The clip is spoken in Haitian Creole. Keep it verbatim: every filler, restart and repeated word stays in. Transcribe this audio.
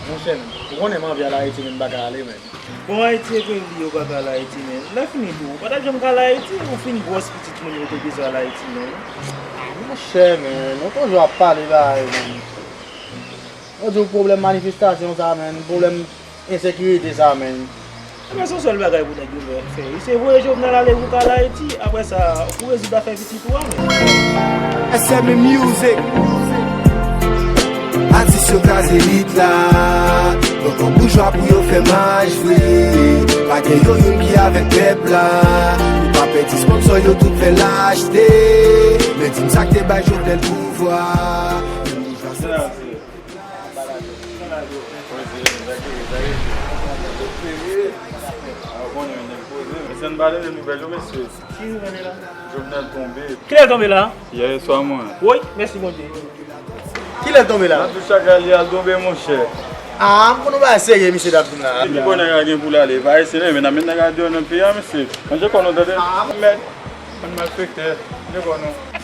Monchè, ou konnen m anvi al Ayiti, men m pa ka ale, men. Bon, Ayiti e peyi yo pa ka al Ayiti, men. Lè fini tou, ou pa t ap janm ka al Ayiti, ou fin gwòs pitit moun yo te bezwen al Ayiti, men. Ah, monchè, men, nou toujou ap pale bagay, men. Yo di w pwoblèm manifestasyon sa, men, pwoblèm ensekirite sa, men. Ebyen, se yon sèl bagay pou nèg yo fè, fè. Se voye Jovenel ale pou ka al Ayiti. Apre sa, ou rezoud afè pitit ou a, men. S M Music. Atis yo kraze lit la. Pran kòb boujwa pou yo fè mach vre. Pa gen yon youn ki avèk pèp la. Nou pa pèdi sponsò yo tout fè l achte. Men di m sa k te bay Jovenel pouvwa. Menm boujwa sèl. Mesye, n pa tande nouvèl yo, mesye. Ki nouvèl la? Jovenel tonbe. Kilè l tonbe la? Yè swa mwen. Woy, mèsi Bondye. Kilè l tonbe la? Nan tou chak al, li al tonbe, monchè. Ah, m konn yon bagay serye, mesye, t ap di m la. Epi konnen nèg la gen pou l ale. Pa ese, men, men, men nèg la deyò nan peyi a, mesye. Manje kò nou, tande? Ah. Mèt. Bann malfektè. Manje kò nou.